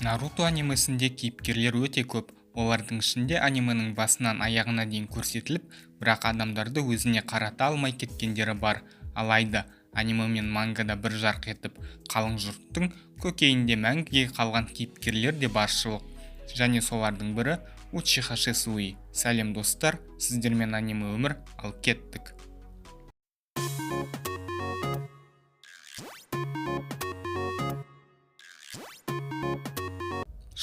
Наруто анимесінде кейіпкерлер өте көп. Олардың ішінде анименің басынан аяғына дейін көрсетіліп, бірақ адамдарды өзіне қарата алмай кеткендері бар. Алайда аниме мен мангада бір жарқ етіп, қалың жұрттың көкейінде мәңгіге қалған кейіпкерлер де баршылық. Және солардың бірі Учиха Шисуи. Сәлем, достар, сіздермен Аниме Өмір, ал кеттік.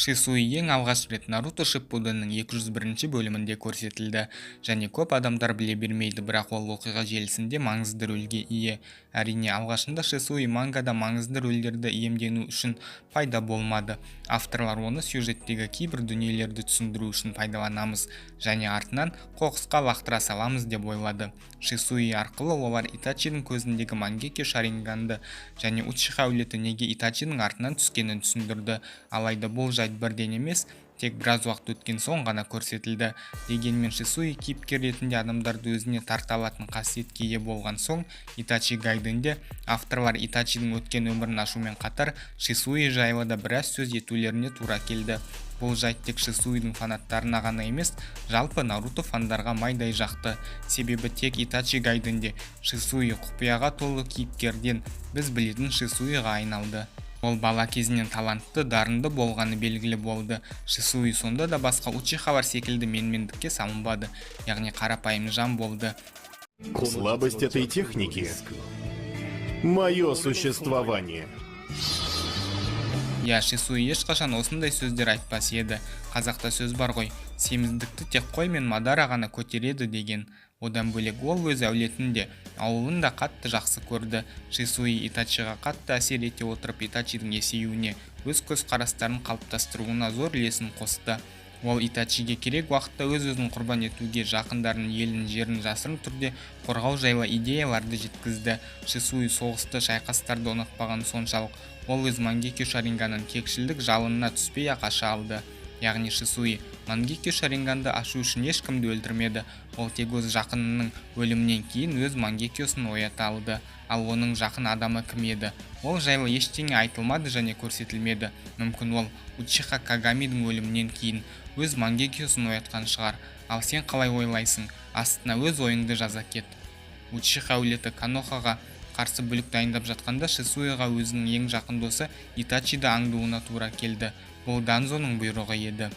Шисуи ең алғаш рет Наруто Шиппуденнің 201 бөлімінде көрсетілді. Және көп адамдар біле бермейді, бірақ ол оқиға желісінде маңызды рөлге ие. Әрине, алғашында Шисуи мангада маңызды рөлдерді иемдену үшін пайда болмады. Авторлар оны сюжеттегі кейбір дүниелерді түсіндіру үшін пайдаланамыз және артынан қоқысқа лақтыра саламыз деп ойлады. Шисуи арқылы олар Итачидің көзіндегі Мангекю Шаринганды және Учиха әулеті неге Итачидің артынан түскенін түсіндірді. Алайда бұл жайт бірден емес, тек біраз уақыт өткен соң ғана көрсетілді. Дегенмен Шисуи кейіпкер ретінде адамдарды өзіне тарта алатын қасиетке ие болған соң, Итачи Гайденде авторлар Итачидің өткен өмірін ашумен қатар Шисуи жайлы да біраз сөз етулеріне тура келді. Бұл жайт тек Шисуидің фанаттарына ғана емес, жалпы Наруто фандарға майдай жақты. Себебі тек Итачи Гайденде Шисуи құпияға толы кейіпкерден біз білетін Шисуиға айналды. Ол бала кезінен талантты, дарынды болғаны белгілі болды. Шисуи сонда да басқа учихалар секілді менмендікке салынбады, яғни қарапайым жан болды. Слабость этой техники — мое существование. Иә, Шисуи ешқашан осындай сөздер айтпас еді. Қазақта сөз бар ғой, семіздікті тек қой мен Мадара ғана көтереді деген. Одан бөлек ол өз әулетін де, ауылын да қатты жақсы көрді. Шисуи Итачиға қатты әсер ете отырып, Итачидің есеюіне, өз көзқарастарын қалыптастыруына зор үлесін қосты. Ол Итачиге керек уақытта өз-өзін құрбан етуге, жақындарын, елін, жерін жасырын түрде қорғау жайлы идеяларды жеткізді. Шисуи соғысты, шайқастарды ұнатпағаны соншалық, ол өз Мангекю Шаринганын кекшілдік жалынына түспей-ақ аша алды. Яғни Шисуи Мангекю Шаринганды ашу үшін ешкімді өлтірмеді. Ол тек өз жақынының өлімінен кейін өз Мангекюсын оята алды. Ал оның жақын адамы кім еді? Ол жайлы ештеңе айтылмады және көрсетілмеді. Мүмкін, ол Учиха Кагамидің өлімінен кейін өз Мангекюсын оятқан шығар. Ал сен қалай ойлайсың? Астына өз ойыңды жаза кет. Учиха әулеті Конохаға қарсы бүлік дайындап жатқанда, Шисуиға өзінің ең жақын досы Итачиді аңдуына тура келді. Бұл Данзоның бұйрығы еді.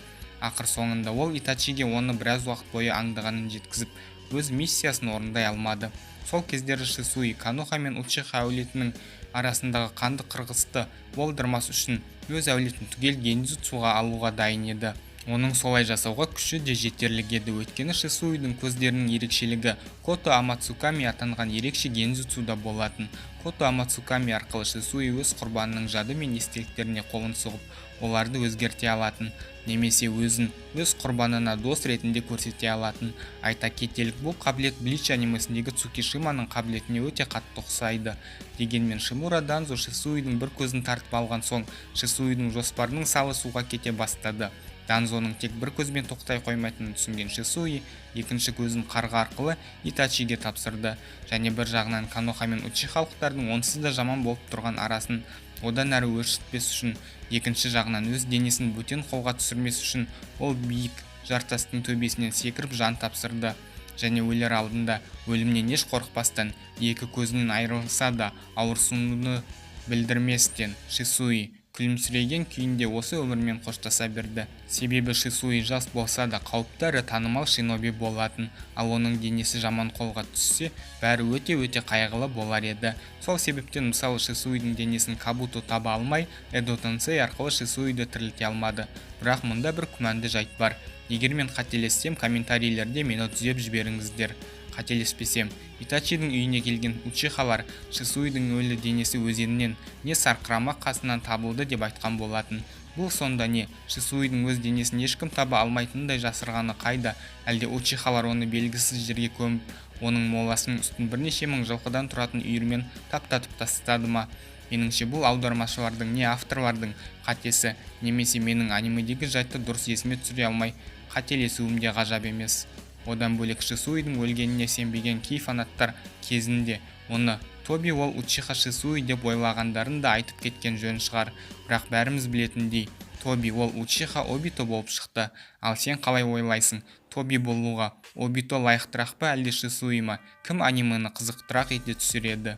Ақыр соңында ол Итачиге оны біраз уақыт бойы аңдығанын жеткізіп, өз миссиясын орындай алмады. Сол кездері Шисуи Коноха мен Учиха әулетінің арасындағы қанды қырғысты болдырмас үшін өз әулетін түгел гендзюцуға алуға дайын еді. Оның солай жасауға күші де жетерлік еді, өйткені Шисуидің көздерінің ерекшелігі Кото Амацуками атанған ерекше гендзюцуда болатын. Кото Амацуками арқылы Шисуи өз құрбанының жады мен естеліктеріне қолын сұғып, оларды өзгерте алатын немесе өзін өз құрбанына дос ретінде көрсете алатын. Айта кетелік, бұл қабілет Блич анимесіндегі Цукишиманың қабілетіне өте қатты ұқсайды. Дегенмен Шимура Данзо Шисуидің бір көзін тартып алған соң, Шисуидің жоспарының салы суға кете бастады. Данзоның тек бір көзбен тоқтай қоймайтынын түсінген Шисуи екінші көзін қарға арқылы Итачиге тапсырды. Және бір жағынан Коноха мен Учихалықтардың онсыз да жаман болып тұрған арасын одан әрі өршітпес үшін, екінші жағынан өз денесін бөтен қолға түсірмес үшін ол биік жартастың төбесінен секіріп жан тапсырды. Және өлер алдында өлімнен еш қорықпастан, екі көзінен айырылса да ауырсынуды білдірместен, Шисуи күлімсіреген күйінде осы өмірмен қоштаса берді. Себебі Шисуи жас болса да, қауіпті әрі танымал шиноби болатын. Ал оның денесі жаман қолға түссе, бәрі өте-өте қайғылы болар еді. Сол себептен, мысалы, Шисуидің денесін Кабуто таба алмай, Эдо Тенсей арқылы Шисуиді тірілте алмады. Бірақ мұнда бір күмәнді жайт бар. Егер мен қателессем, комментарийлерде мені түзеп жіберіңіздер. Қателеспесем, Итачидің үйіне келген Учихалар Шисуидің өлі денесі өзеннен не сарқырама қасынан табылды деп айтқан болатын. Бұл сонда не? Шисуидің өз денесін ешкім таба алмайтындай жасырғаны қайда? Әлде Учихалар оны белгісіз жерге көміп, оның моласының үстін бірнеше мың жылқыдан тұратын үйірмен таптатып тастады ма? Меніңше, бұл аудармашылардың не авторлардың қатесі немесе менің анимедегі жайтты дұрыс есіме түсіре алмай қателесуім де ғажап емес. Одан бөлек Шисуидің өлгеніне сенбеген кей фанаттар кезінде оны Тоби ол Учиха Шисуи деп ойлағандарын да айтып кеткен жөн шығар. Бірақ бәріміз білетіндей Тоби ол Учиха Обито болып шықты. Ал сен қалай ойлайсың, Тоби болуға Обито лайықтырақ па, әлде Шисуи ма? Кім анимені қызықтырақ ете түсер еді?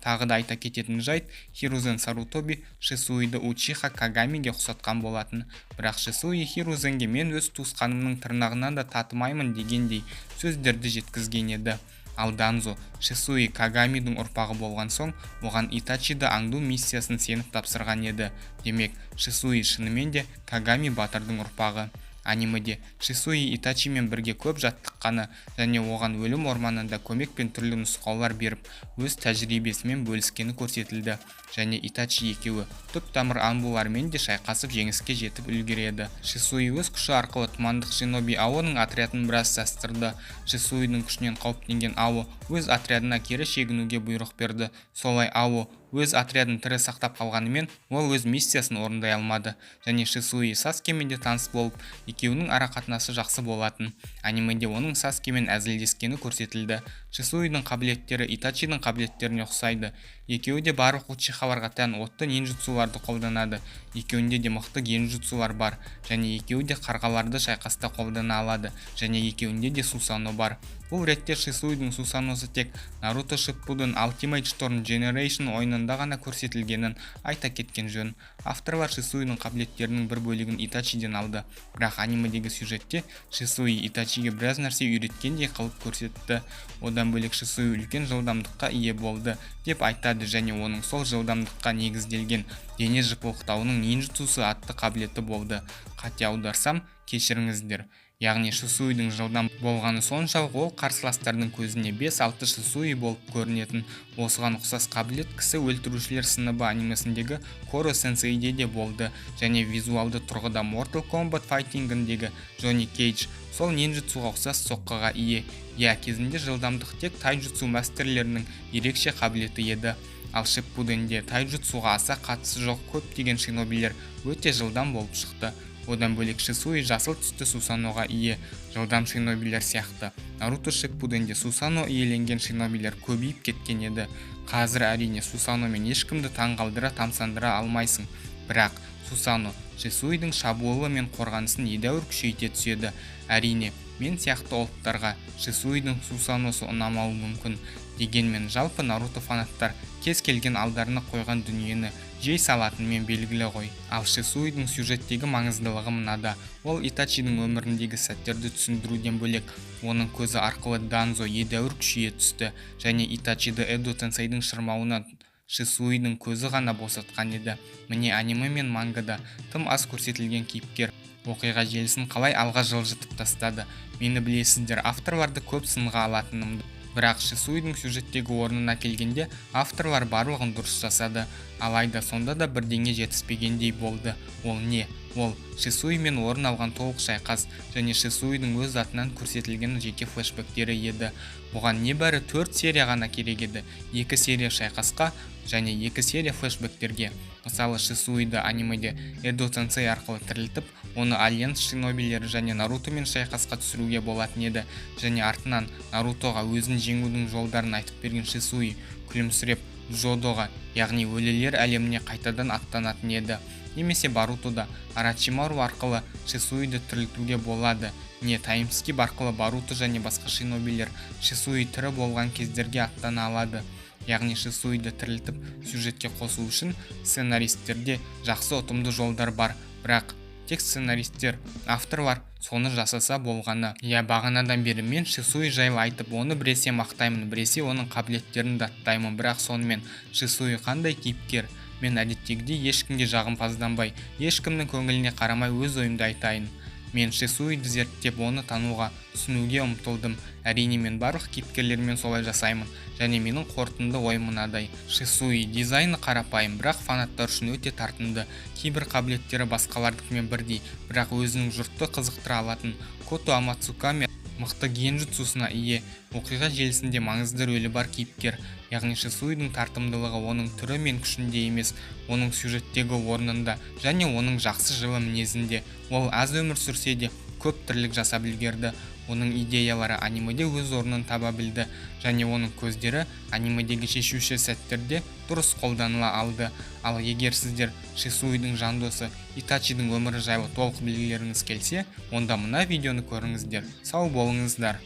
Тағы да айта кететін жайт, Хирузен Сарутоби Шисуиді Учиха Кагамиге ұқсатқан болатын. Бірақ Шисуи Хирузенге «мен өз туысқанымның тырнағынан да татымаймын» дегендей сөздерді жеткізген еді. Ал Данзо Шисуи Кагамидің ұрпағы болған соң, оған Итачиді аңду миссиясын сеніп тапсырған еді. Демек, Шисуи шынымен де Кагами батырдың ұрпағы. Анимеде Шисуи Итачимен бірге көп жаттыққаны және оған өлім орманында көмек пен түрлі нұсқаулар беріп, өз тәжірибесімен бөліскені көрсетілді. Және Итачи екеуі түп тамыр анбулармен де шайқасып, жеңіске жетіп үлгереді. Шисуи өз күші арқылы тұмандық шиноби Аоның отрядын біраз састырды. Шисуидің күшінен қауіптенген Ао өз отрядына кері шегінуге бұйрық берді. Солай Ао өз отрядын тірі сақтап қалғанымен, ол өз миссиясын орындай алмады. Және Шисуи Саскемен де таныс болып, екеуінің арақатынасы жақсы болатын. Анимеде оның Саскемен әзілдескені көрсетілді. Шисуидің қабілеттері Итачидің қабілеттеріне ұқсайды. Екеуі де барлық учихаларға тән отты нинджутсуларды қолданады. Екеуінде де мықты генджутсулар бар және екеуі де қарғаларды шайқаста қолдана алады және екеуінде де сусано бар. Бұл ретте Шисуидің сусаносы тек Наруто Shippuden Ultimate Storm Generation ойынында ғана көрсетілгенін айта кеткен жөн. Авторлар Шисуидің қабілеттерінің бір бөлігін Итачиден алды, бірақ анимедегі сюжетте Шисуи Итачиге біраз нәрсе үйреткендей қылып көрсетті. Одан бөлек, Шисуи үлкен жылдамдыққа ие болды деп айтады және оның сол жылдамдыққа негізделген дене жыпылықтауының нинджутсусы атты қабілеті болды. Қате аударсам, кешіріңіздер. Яғни Шисуидің жылдам болғаны соншалық, ол қарсыластардың көзіне 5-6 Шисуи болып көрінетін. Осыған ұқсас қабілет Кісі өлтірушілер сыныбы анимесіндегі Коро сенсейде де болды және визуалды тұрғыда Mortal Kombat файтингіндегі Джонни Кейдж сол нинджутсуға ұқсас соққыға ие. Иә, кезінде жылдамдық тек тайджутсу мастерлерінің ерекше қабілеті еді. Ал Шиппуденде тайджутсуға аса қатысы жоқ көптеген шинобилер өте жылдам болып шықты. Одан бөлек, Шисуи жасыл түсті сусаноға ие. Жылдам шинобилер сияқты Наруто Шиппуденде сусано иеленген шинобилер көбейіп кеткен еді. Қазір, әрине, сусаномен ешкімді таңғалдыра, тамсандыра алмайсың, бірақ сусано Шисуидің шабуылы мен қорғанысын едәуір күшейте түседі. Әрине, мен сияқты олдтарға Шисуидің сусаносы ұнамауы мүмкін. Дегенмен жалпы Наруто фанаттар кез келген алдарына қойған дүниені жей салатынымен белгілі ғой. Ал Шисуидің сюжеттегі маңыздылығы мынада: ол Итачидің өміріндегі сәттерді түсіндіруден бөлек, оның көзі арқылы Данзо едәуір күшейе түсті және Итачиді Эдо сенсейдің шырмауынан Шисуидің көзі ғана босатқан еді. Міне, аниме мен мангада тым аз көрсетілген кейіпкер оқиға желісін қалай алға жылжытып тастады. Мені білесіздер, авторларды көп сынға алатынымды, бірақ Шисуидің сюжеттегі орнына келгенде авторлар барлығын дұрыс жасады. Алайда сонда да бірдеңе жетіспегендей болды. Ол не? Ол Шисуимен орын алған толық шайқас және Шисуидің өз атынан көрсетілген жеке флешбектері еді. Бұған небәрі төрт серия ғана керек еді: екі серия шайқасқа және екі серия флешбектерге. Мысалы, Шисуиді анимеде Эдо сенсей арқылы тірілтіп, оны альянс шинобилері және Нарутомен шайқасқа түсіруге болатын еді. Және артынан Нарутоға өзін жеңудің жолдарын айтып берген Шисуи күлімсіреп Джодоға, яғни өлілер әлеміне қайтадан аттанатын еді. Немесе Барутода Орочимару арқылы Шисуиді тірілтуге болады, не таймскип арқылы Баруто және басқа шинобилер Шисуи тірі болған кездерге аттана алады. Яғни Шисуиді тірілтіп, сюжетке қосу үшін сценаристерде жақсы ұтымды жолдар бар, бірақ тек сценаристер, авторлар соны жасаса болғаны. Иә, бағанадан бері мен Шисуи жайлы айтып, оны біресе мақтаймын, біресе оның қабілеттерін даттаймын. Бірақ сонымен Шисуи қандай кейіпкер? Мен әдеттегідей ешкімге жағымпазданбай, ешкімнің көңіліне қарамай өз ойымды айтайын. Мен Шисуиді зерттеп, оны тануға, түсінуге ұмтылдым. Әрине, мен барлық кейіпкерлермен солай жасаймын. Және менің қорытынды ойым мынадай: Шисуи дизайны қарапайым, бірақ фанаттар үшін өте тартымды. Кейбір қабілеттері басқалардікімен бірдей, бірақ өзінің жұртты қызықтыра алатын Кото Амацуками мықты генджутсусына ие, оқиға желісінде маңызды рөлі бар кейіпкер. Яғни Шисуидің тартымдылығы оның түрі мен күшінде емес, оның сюжеттегі орнында және оның жақсы, жылы мінезінде. Ол аз өмір сүрсе де Көп тірлік жасап үлгерді. Оның идеялары анимеде өз орнын таба білді және оның көздері анимедегі шешуші сәттерде дұрыс қолданыла алды. Ал егер сіздер Шисуидің жан досы Итачидің өмірі жайлы толық білгілеріңіз келсе, онда мына видеоны көріңіздер. Сау болыңыздар.